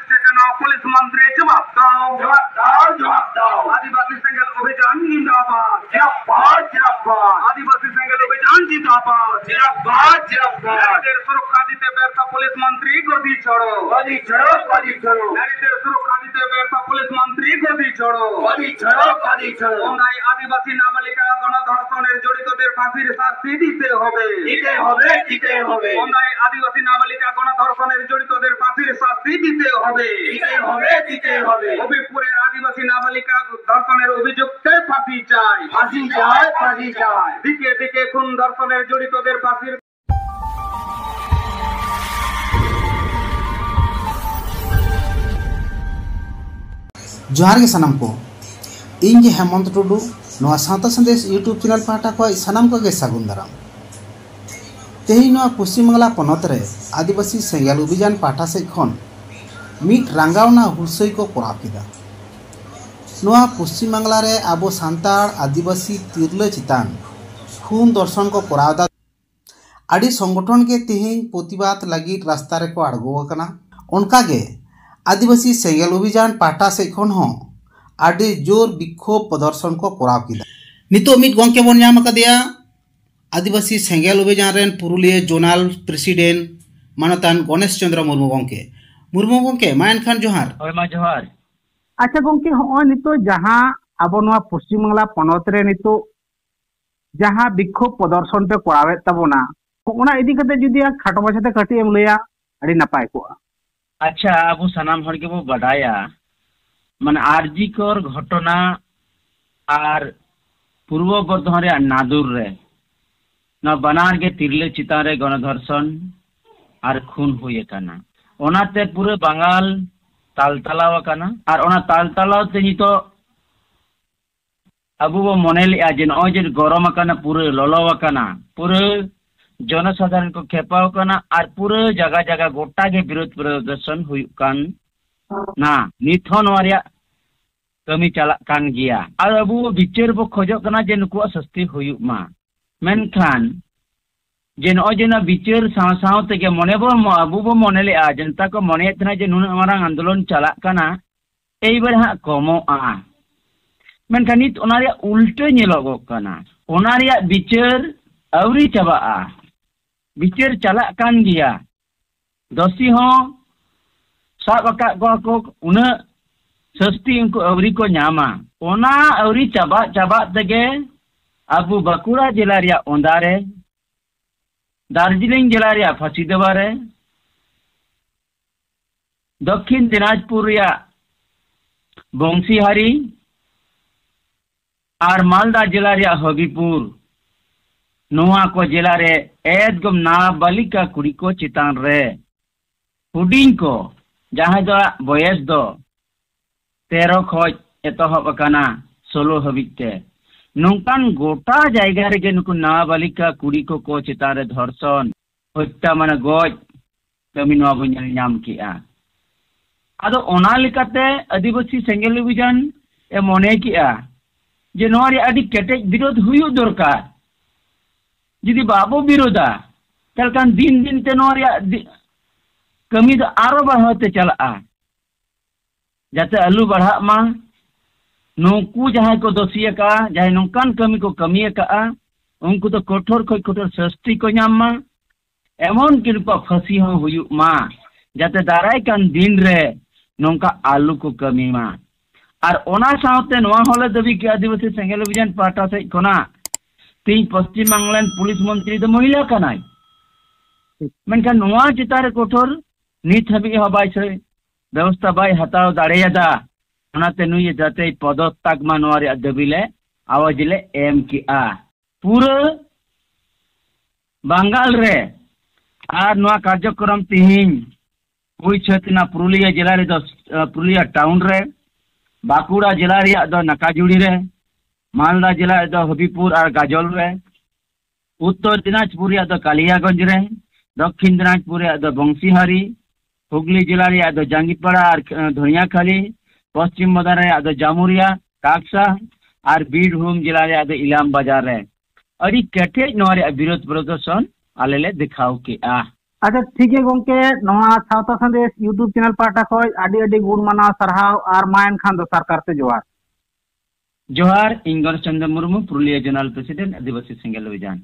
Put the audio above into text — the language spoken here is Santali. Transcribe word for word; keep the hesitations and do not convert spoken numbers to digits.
ᱪᱮᱠᱟᱱᱟ ᱯᱩᱞᱤᱥ ᱢᱚᱱᱛᱨᱤ ᱡᱚᱵᱟᱵ ᱫᱟᱣ᱾ ᱡᱚᱵᱟᱵ ᱫᱟᱣ, ᱡᱚᱵᱟᱵ ᱫᱟᱣ᱾ ᱟᱹᱫᱤᱵᱟᱹᱥᱤ ᱥᱮᱸᱜᱮᱞ ᱚᱵᱷᱤᱡᱟᱱ ᱡᱤᱱᱫᱟᱵᱟᱫ᱾ ᱡᱤᱱᱫᱟᱵᱟᱫ, ᱡᱤᱱᱫᱟᱵᱟᱫ᱾ ᱟᱹᱫᱤᱵᱟᱹᱥᱤ ᱥᱮᱸᱜᱮᱞ ᱚᱵᱷᱤᱡᱟᱱ ᱡᱤᱱᱫᱟᱵᱟᱫ᱾ ᱡᱤᱱᱫᱟᱵᱟᱫ, ᱡᱤᱱᱫᱟᱵᱟᱫ। নারীদের সুরক্ষা দিতে ব্যর্থ পুলিশ মন্ত্রী গদি ছাড়ো। গদি ছাড়ো, গদি ছাড়ো। নারীদের সুরক্ষা দিতে ব্যর্থ পুলিশ মন্ত্রী গদি ছাড়ো। গদি ছাড়ো, গদি ছাড়ো। ওন্দাই আদিবাসী নাবালিকা গণধর্ষণের জড়িতদের ফাঁসির শাস্তি দিতে হবে। দিতে হবে, দিতে হবে। ওন্দাই আদিবাসী নাবালিকা গণধর্ষণের জড়িতদের ফাঁসির শাস্তি দিতে হবে। দিতে হবে, দিতে হবে। হবিবপুরের আদিবাসী নাবালিকা ধর্ষণের অভিযুক্তের ফাঁসি চাই। ফাঁসি চাই, ফাঁসি চাই। দিকে দিকে খুন ধর্ষণের জড়িতদের ফাঁসির ᱡᱚᱦᱟᱨ ᱜᱮ ᱥᱟᱱᱟᱢ ᱠᱚ᱾ ᱤᱧ ᱜᱮ ᱦᱮᱢᱚᱱᱛ ᱴᱩᱰᱩ᱾ ᱱᱚᱣᱟ ᱥᱟᱶᱛᱟ ᱥᱟᱸᱫᱮᱥ YouTube ᱪᱮᱱᱮᱞ ᱯᱟᱦᱴᱟ ᱠᱷᱚᱱ ᱥᱟᱱᱟᱢ ᱠᱚᱜᱮ ᱥᱟᱹᱜᱩᱱ ᱫᱟᱨᱟᱢ᱾ ᱛᱮᱦᱮᱧ ᱱᱚᱣᱟ ᱯᱚᱥᱪᱤᱢ ᱵᱟᱝᱞᱟ ᱯᱚᱱᱚᱛ ᱨᱮ ᱟᱹᱫᱤᱵᱟᱹᱥᱤ ᱥᱮᱸᱜᱮᱞ ᱚᱵᱷᱤᱡᱟᱱ ᱯᱟᱦᱴᱟ ᱥᱮᱫ ᱠᱷᱚᱱ ᱢᱤᱫ ᱨᱟᱸᱜᱟᱣᱱᱟ ᱦᱩᱞᱥᱟᱹᱭ ᱠᱚ ᱠᱚᱨᱟᱣ ᱠᱮᱫᱟ᱾ ᱱᱚᱣᱟ ᱯᱚᱥᱪᱤᱢ ᱵᱟᱝᱞᱟ ᱨᱮ ᱟᱵᱚ ᱥᱟᱱᱛᱟᱲ ᱟᱹᱫᱤᱵᱟᱹᱥᱤ ᱛᱤᱨᱞᱟᱹ ᱪᱮᱛᱟᱱ ᱠᱷᱩᱱ ᱫᱚᱨᱥᱚᱱ ᱠᱚ ᱠᱚᱨᱟᱣ ᱮᱫᱟ᱾ ᱟᱹᱰᱤ ᱥᱚᱝᱜᱚᱴᱷᱚᱱ ᱜᱮ ᱛᱮᱦᱮᱧ ᱯᱨᱚᱛᱤᱵᱟᱫ ᱞᱟᱹᱜᱤᱫ ᱨᱟᱥᱛᱟ ᱨᱮᱠᱚ ᱟᱬᱜᱚ ᱟᱠᱟᱱᱟ᱾ ᱚᱱᱠᱟᱜᱮ ᱟᱹᱫᱤᱵᱟᱹᱥᱤ ᱥᱮᱸᱜᱮᱞ ᱚᱵᱷᱤᱡᱟᱱ ᱯᱟᱦᱴᱟ ᱥᱮᱫ ᱠᱷᱚᱱ ᱦᱚᱸ ᱟᱹᱰᱤ ᱡᱳᱨ ᱵᱤᱠᱠᱷᱳᱵ ᱯᱨᱚᱫᱚᱨᱥᱚᱱ ᱠᱚ ᱠᱚᱨᱟᱣ ᱠᱮᱫᱟ᱾ ᱱᱤᱛᱚᱜ ᱢᱤᱫ ᱜᱚᱢᱠᱮ ᱵᱚᱱ ᱧᱟᱢ ᱟᱠᱟᱫᱮᱭᱟ, ᱟᱹᱫᱤᱵᱟᱹᱥᱤ ᱥᱮᱸᱜᱮᱞ ᱚᱵᱷᱤᱡᱟᱱ ᱨᱮᱱ ᱯᱩᱨᱩᱞᱤᱭᱟᱹ ᱡᱳᱱᱟᱞ ᱯᱨᱮᱥᱤᱰᱮᱱᱴ ᱢᱟᱱᱚᱛᱟᱱ ᱜᱚᱱᱮᱥ ᱪᱚᱸᱫᱽᱨᱚ ᱢᱩᱨᱢᱩ ᱜᱚᱢᱠᱮ᱾ ᱢᱩᱨᱢᱩ ᱜᱚᱢᱠᱮ, ᱢᱟ ᱮᱱᱠᱷᱟᱱ ᱡᱚᱦᱟᱨ᱾ ᱦᱳᱭ, ᱢᱟ ᱡᱚᱦᱟᱨ᱾ ᱟᱪᱪᱷᱟ ᱜᱚᱢᱠᱮ, ᱦᱚᱸᱜᱼᱚᱭ ᱱᱤᱛᱚᱜ ᱡᱟᱦᱟᱸ ᱟᱵᱚ ᱱᱚᱣᱟ ᱯᱚᱥᱪᱤᱢ ᱵᱟᱝᱞᱟ ᱯᱚᱱᱚᱛ ᱨᱮ ᱱᱤᱛᱚᱜ ᱡᱟᱦᱟᱸ ᱵᱤᱠᱠᱷᱳᱵ ᱯᱨᱚᱫᱚᱨᱥᱚᱱ ᱯᱮ ᱠᱚᱨᱟᱣᱮᱫ ᱛᱟᱵᱚᱱᱟ, ᱚᱱᱟ ᱤᱫᱤ ᱠᱟᱛᱮ ᱡᱩᱫᱤ ᱟᱨ ᱠᱷᱟᱴᱚ ᱢᱟᱪᱷᱟᱛᱮ ᱠᱟᱹᱴᱤᱡ ᱮᱢ ᱞᱟᱹᱭᱟ, ᱟᱹᱰᱤ ᱱᱟᱯᱟᱭ ᱠᱚᱜᱼᱟ᱾ ᱟᱪᱪᱷᱟ, ᱟᱵᱚ ᱥᱟᱱᱟᱢ ᱦᱚᱲ ᱜᱮᱵᱚ ᱵᱟᱰᱟᱭᱟ, ᱢᱟᱱᱮ, ᱟᱨ ᱡᱤ ᱠᱚᱨ ᱜᱷᱚᱴᱚᱱᱟ ᱟᱨ ᱯᱩᱨᱵᱚ ᱵᱚᱨᱫᱷᱚᱢᱟᱱ ᱨᱮᱭᱟᱜ ᱱᱟᱫᱩᱨ ᱨᱮ, ᱱᱚᱣᱟ ᱵᱟᱱᱟᱨ ᱜᱮ ᱛᱤᱨᱞᱟᱹ ᱪᱮᱛᱟᱱ ᱨᱮ ᱜᱚᱱᱚᱫᱷᱚᱨᱥᱚᱱ ᱟᱨ ᱠᱷᱩᱱ ᱦᱩᱭ ᱟᱠᱟᱱᱟ᱾ ᱚᱱᱟᱛᱮ ᱯᱩᱨᱟᱹ ᱵᱟᱝᱜᱟᱞ ᱛᱟᱞᱛᱟᱞᱟᱣ ᱟᱠᱟᱱᱟ᱾ ᱟᱨ ᱚᱱᱟ ᱛᱟᱞᱛᱟᱞᱟᱣ ᱛᱮ ᱱᱤᱛᱚᱜ ᱟᱵᱚ ᱵᱚ ᱢᱚᱱᱮ ᱞᱮᱜᱼᱟ ᱡᱮ ᱱᱚᱜᱼᱚᱭ ᱡᱮ ᱜᱚᱨᱚᱢ ᱟᱠᱟᱱᱟ, ᱯᱩᱨᱟᱹ ᱞᱚᱞᱚ ᱟᱠᱟᱱᱟ, ᱯᱩᱨᱟᱹ ᱡᱚᱱᱚᱥᱟᱫᱷᱟᱨᱚᱱ ᱠᱚ ᱠᱷᱮᱯᱟᱣ ᱟᱠᱟᱱᱟ ᱟᱨ ᱯᱩᱨᱟᱹ ᱡᱟᱭᱜᱟ ᱡᱟᱭᱜᱟ ᱜᱚᱴᱟ ᱜᱮ ᱵᱤᱨᱳᱫᱷ ᱯᱨᱚᱫᱚᱨᱥᱚᱱ ᱦᱩᱭᱩᱜ ᱠᱟᱱᱟ᱾ ᱱᱤᱛ ᱦᱚᱸ ᱱᱚᱣᱟ ᱨᱮᱭᱟᱜ ᱠᱟᱹᱢᱤ ᱪᱟᱞᱟᱜ ᱠᱟᱱ ᱜᱮᱭᱟ᱾ ᱟᱨ ᱟᱵᱚ ᱵᱤᱪᱟᱹᱨ ᱵᱚ ᱠᱷᱚᱡᱚᱜ ᱠᱟᱱᱟ ᱡᱮ ᱱᱩᱠᱩᱣᱟᱜ ᱥᱟᱹᱥᱛᱤ ᱦᱩᱭᱩᱜ ᱢᱟ᱾ ᱢᱮᱱᱠᱷᱟᱱ ᱡᱮ ᱱᱚᱜᱼᱚᱭ ᱡᱮ ᱚᱱᱟ ᱵᱤᱪᱟᱹᱨ ᱥᱟᱶ ᱥᱟᱶ ᱛᱮᱜᱮ ᱢᱚᱱᱮ ᱵᱚᱱ, ᱟᱵᱚ ᱵᱚᱱ ᱢᱚᱱᱮ ᱞᱮᱜᱼᱟ, ᱡᱚᱱᱛᱟ ᱠᱚ ᱢᱚᱱᱮᱭᱮᱫ ᱛᱟᱦᱮᱱᱟ ᱡᱮ ᱱᱩᱱᱟᱹᱜ ᱢᱟᱨᱟᱝ ᱟᱱᱫᱳᱞᱚᱱ ᱪᱟᱞᱟᱜ ᱠᱟᱱᱟ, ᱮᱭᱵᱟᱨ ᱦᱟᱸᱜ ᱠᱚᱢᱚᱜᱼᱟ᱾ ᱢᱮᱱᱠᱷᱟᱱ ᱱᱤᱛ ᱚᱱᱟ ᱨᱮᱭᱟᱜ ᱩᱞᱴᱟᱹ ᱧᱮᱞᱚᱜᱚᱜ ᱠᱟᱱᱟ᱾ ᱚᱱᱟ ᱨᱮᱭᱟᱜ ᱵᱤᱪᱟᱹᱨ ᱟᱹᱣᱨᱤ ᱪᱟᱵᱟᱜᱼᱟ, ᱵᱤᱪᱟᱹᱨ ᱪᱟᱞᱟᱜ ᱠᱟᱱ ᱜᱮᱭᱟ᱾ ᱫᱳᱥᱤ ᱦᱚᱸ ᱥᱟᱵ ᱟᱠᱟᱫ ᱠᱚᱣᱟ ᱠᱚ, ᱩᱱᱟᱹᱜ ᱥᱟᱹᱥᱛᱤ ᱩᱱᱠᱩ ᱟᱹᱣᱨᱤ ᱠᱚ ᱧᱟᱢᱟ᱾ ᱚᱱᱟ ᱟᱹᱣᱨᱤ ᱪᱟᱵᱟᱜ ᱪᱟᱵᱟᱜ ᱛᱮᱜᱮ ᱟᱵᱚ ᱵᱟᱸᱠᱩᱲᱟ ᱡᱮᱞᱟ ᱨᱮᱭᱟᱜ ᱚᱸᱫᱟ ᱨᱮ, ᱫᱟᱨᱡᱤᱞᱤᱝ ᱡᱮᱞᱟ ᱨᱮᱭᱟᱜ ᱯᱷᱟᱥᱤᱫᱟᱵᱟ ᱨᱮ, ᱫᱚᱠᱠᱷᱤᱱ ᱫᱤᱱᱟᱡᱽᱯᱩᱨ ᱨᱮᱭᱟᱜ ᱵᱚᱝᱥᱤᱦᱟᱨᱤ ᱟᱨ ᱢᱟᱞᱫᱟ ᱡᱮᱞᱟ ᱨᱮᱭᱟᱜ ᱦᱚᱵᱤᱯᱩᱨ, ᱱᱚᱣᱟ ᱠᱚ ᱡᱮᱞᱟ ᱨᱮ ᱮᱫᱜᱚᱢ ᱱᱟᱵᱟᱞᱤᱠᱟ ᱠᱩᱲᱤ ᱠᱚ ᱪᱮᱛᱟᱱ ᱨᱮ, ᱦᱩᱰᱤᱧ ᱠᱚ, ᱡᱟᱦᱟᱸᱭ ᱫᱚ ᱵᱚᱭᱮᱥ ᱫᱚ ᱛᱮᱨᱚ ᱠᱷᱚᱡ ᱮᱛᱚᱦᱚᱵ ᱟᱠᱟᱱᱟ ᱥᱳᱞᱳ ᱦᱟᱹᱵᱤᱡ ᱛᱮ, ᱱᱚᱝᱠᱟᱱ ᱜᱚᱴᱟ ᱡᱟᱭᱜᱟ ᱨᱮᱜᱮ ᱱᱩᱠᱩ ᱱᱟᱵᱟᱞᱤᱠᱟ ᱠᱩᱲᱤ ᱠᱚᱠᱚ ᱪᱮᱛᱟᱱ ᱨᱮ ᱫᱷᱚᱨᱥᱚᱱ, ᱦᱚᱛᱛᱟ ᱢᱟᱱᱮ ᱜᱚᱡ ᱠᱟᱹᱢᱤ ᱱᱚᱣᱟ ᱵᱚᱱ ᱧᱮᱞ ᱧᱟᱢ ᱠᱮᱜᱼᱟ᱾ ᱟᱫᱚ ᱚᱱᱟ ᱞᱮᱠᱟᱛᱮ ᱟᱹᱫᱤᱵᱟᱹᱥᱤ ᱥᱮᱸᱜᱮᱞ ᱚᱵᱷᱤᱡᱟᱱ ᱮ ᱢᱚᱱᱮ ᱠᱮᱜᱼᱟ ᱡᱮ ᱱᱚᱣᱟ ᱨᱮᱭᱟᱜ ᱟᱹᱰᱤ ᱠᱮᱴᱮᱡ ᱵᱤᱨᱳᱫᱷ ᱦᱩᱭᱩᱜ ᱫᱚᱨᱠᱟᱨ᱾ ᱡᱩᱫᱤ ᱵᱟᱵᱚ ᱵᱤᱨᱳᱫᱷᱟ, ᱛᱟᱦᱚᱞᱮ ᱠᱷᱟᱱ ᱫᱤᱱ ᱫᱤᱱ ᱛᱮ ᱱᱚᱣᱟ ᱨᱮᱭᱟᱜ ᱫᱤ-, ᱠᱟᱹᱢᱤ ᱫᱚ ᱟᱨᱚ ᱵᱟᱲᱦᱟᱣ ᱛᱮ ᱪᱟᱞᱟᱜᱼᱟ᱾ ᱡᱟᱛᱮ ᱟᱞᱚ ᱵᱟᱲᱦᱟᱜ ᱢᱟ, ᱱᱩᱠᱩ ᱡᱟᱦᱟᱸᱭ ᱠᱚ ᱫᱳᱥᱤ ᱟᱠᱟᱫᱼᱟ, ᱡᱟᱦᱟᱸᱭ ᱱᱚᱝᱠᱟᱱ ᱠᱟᱹᱢᱤ ᱠᱚ ᱠᱟᱹᱢᱤ ᱟᱠᱟᱫᱼᱟ, ᱩᱱᱠᱩ ᱫᱚ ᱠᱚᱴᱷᱳᱨ ᱠᱷᱚᱱ ᱠᱚᱴᱷᱳᱨ ᱥᱟᱹᱥᱛᱤ ᱠᱚ ᱧᱟᱢ ᱢᱟ, ᱮᱢᱚᱱ ᱠᱤ ᱱᱩᱠᱩᱣᱟᱜ ᱯᱷᱟᱹᱥᱤ ᱦᱚᱸ ᱦᱩᱭᱩᱜ ᱢᱟ, ᱡᱟᱛᱮ ᱫᱟᱨᱟᱭ ᱠᱟᱱ ᱫᱤᱱ ᱨᱮ ᱱᱚᱝᱠᱟ ᱟᱞᱚ ᱠᱚ ᱠᱟᱹᱢᱤ ᱢᱟ᱾ ᱟᱨ ᱚᱱᱟ ᱥᱟᱶᱛᱮ ᱱᱚᱣᱟ ᱦᱚᱸᱞᱮ ᱫᱟᱹᱵᱤ ᱠᱮᱜᱼᱟ ᱟᱹᱫᱤᱵᱟᱹᱥᱤ ᱥᱮᱸᱜᱮᱞ ᱚᱵᱷᱤᱡᱟᱱ ᱯᱟᱦᱴᱟ ᱥᱮᱫ ᱠᱷᱚᱱᱟᱜ, ᱛᱮᱦᱮᱧ ᱯᱚᱥᱪᱤᱢ ᱵᱟᱝᱞᱟ ᱨᱮᱱ ᱯᱩᱞᱤᱥ ᱢᱚᱱᱛᱨᱤ ᱫᱚ ᱢᱚᱦᱤᱞᱟ ᱠᱟᱱᱟᱭ, ᱢᱮᱱᱠᱷᱟᱱ ᱱᱚᱣᱟ ᱪᱮᱛᱟᱱ ᱨᱮ ᱠᱚᱴᱷᱳᱨ ᱱᱤᱛ ᱦᱟᱹᱵᱤᱡ ᱦᱚᱸ ᱵᱟᱭ ᱥᱮ-, ᱵᱮᱵᱚᱥᱛᱷᱟ ᱵᱟᱭ ᱦᱟᱛᱟᱣ ᱫᱟᱲᱮᱭᱟᱫᱟ᱾ ᱚᱱᱟᱛᱮ ᱱᱩᱭ ᱡᱟᱛᱮᱭ ᱯᱚᱫᱚᱛᱛᱟᱜ ᱢᱟ, ᱱᱚᱣᱟ ᱨᱮᱭᱟᱜ ᱫᱟᱹᱵᱤ ᱞᱮ ᱟᱣᱟᱡᱽ ᱞᱮ ᱮᱢ ᱠᱮᱜᱼᱟ᱾ ᱯᱩᱨᱟᱹ ᱵᱟᱝᱜᱟᱞ ᱨᱮ ᱟᱨ ᱱᱚᱣᱟ ᱠᱟᱨᱡᱚᱠᱨᱚᱢ ᱛᱮᱦᱮᱧ ᱦᱩᱭ ᱥᱟᱹᱛ ᱮᱱᱟ ᱯᱩᱨᱩᱞᱤᱭᱟᱹ ᱡᱮᱞᱟ ᱨᱮᱫᱚ, ᱟᱸ, ᱯᱩᱨᱩᱞᱤᱭᱟᱹ ᱴᱟᱣᱩᱱ ᱨᱮ, ᱵᱟᱸᱠᱩᱲᱟ ᱡᱮᱞᱟ ᱨᱮᱭᱟᱜ ᱫᱚ ᱱᱟᱠᱟᱡᱩᱲᱤ ᱨᱮ, ᱢᱟᱞᱫᱟ ᱡᱮᱞᱟ ᱨᱮᱫᱚ ᱦᱚᱵᱤᱯᱩᱨ ᱟᱨ ᱜᱟᱡᱚᱞ ᱨᱮ, ᱩᱛᱛᱚᱨ ᱫᱤᱱᱟᱡᱽᱯᱩᱨ ᱨᱮᱭᱟᱜ ᱫᱚ ᱠᱟᱞᱤᱭᱟᱜᱚᱸᱡᱽ ᱨᱮ, ᱫᱚᱠᱠᱷᱤᱱ ᱫᱤᱱᱟᱡᱽᱯᱩᱨ ᱨᱮᱭᱟᱜ ᱫᱚ ᱵᱚᱝᱥᱤᱦᱟᱨᱤ, ᱦᱩᱜᱽᱞᱤ ᱡᱮᱞᱟ ᱨᱮᱭᱟᱜ ᱫᱚ ᱡᱟᱝᱜᱤᱯᱟᱲᱟ ᱟᱨ, ᱟᱸ, ᱫᱷᱚᱱᱤᱭᱟᱠᱷᱟᱞᱤ, ᱯᱚᱥᱪᱤᱢ ᱵᱟᱝᱜᱟᱞ ᱨᱮᱭᱟᱜ ᱫᱚ ᱡᱟᱢᱩᱨᱤᱭᱟ, ᱠᱟᱠᱥᱟ ᱟᱨ ᱵᱤᱨᱵᱷᱩᱢ ᱡᱮᱞᱟ ᱨᱮᱭᱟᱜ ᱫᱚ ᱤᱞᱟᱢ ᱵᱟᱡᱟᱨ ᱨᱮ ᱟᱹᱰᱤ ᱠᱮᱴᱮᱡ ᱱᱚᱣᱟ ᱨᱮᱭᱟᱜ ᱵᱤᱨᱳᱫᱷ ᱯᱨᱚᱫᱚᱨᱥᱚᱱ ᱟᱞᱮ ᱞᱮ ᱫᱮᱠᱷᱟᱣ ᱠᱮᱜᱼᱟ᱾ ᱟᱪᱪᱷᱟ, ᱴᱷᱤᱠ ᱜᱮᱭᱟ ᱜᱚᱝᱠᱮ, ᱱᱚᱣᱟ ᱥᱟᱶᱛᱟ ᱥᱟᱸᱫᱮᱥ YouTube ᱪᱮᱱᱮᱞ ᱯᱟᱦᱴᱟ ᱠᱷᱚᱱ ᱟᱹᱰᱤ ᱟᱹᱰᱤ ᱜᱩᱱ ᱢᱟᱱᱟᱣ ᱥᱟᱨᱦᱟᱣ ᱟᱨ ᱢᱟ ᱮᱱᱠᱷᱟᱱ ᱫᱚᱥᱟᱨ ᱠᱟᱨᱛᱮ ᱡᱚᱦᱟᱨ᱾ ᱡᱚᱦᱟᱨ, ᱤᱧ ᱜᱚᱱᱮᱥ ᱪᱚᱱᱫᱨᱚ ᱢᱩᱨᱢᱩ, ᱯᱩᱨᱩᱞᱤᱭᱟᱹ ᱡᱳᱱᱟᱞ ᱯᱨᱮᱥᱤᱰᱮᱱᱴ, ᱟᱹᱫᱤᱵᱟᱹᱥᱤ ᱥᱮᱸᱜᱮᱞ ᱚᱵᱷᱤᱡᱟᱱ᱾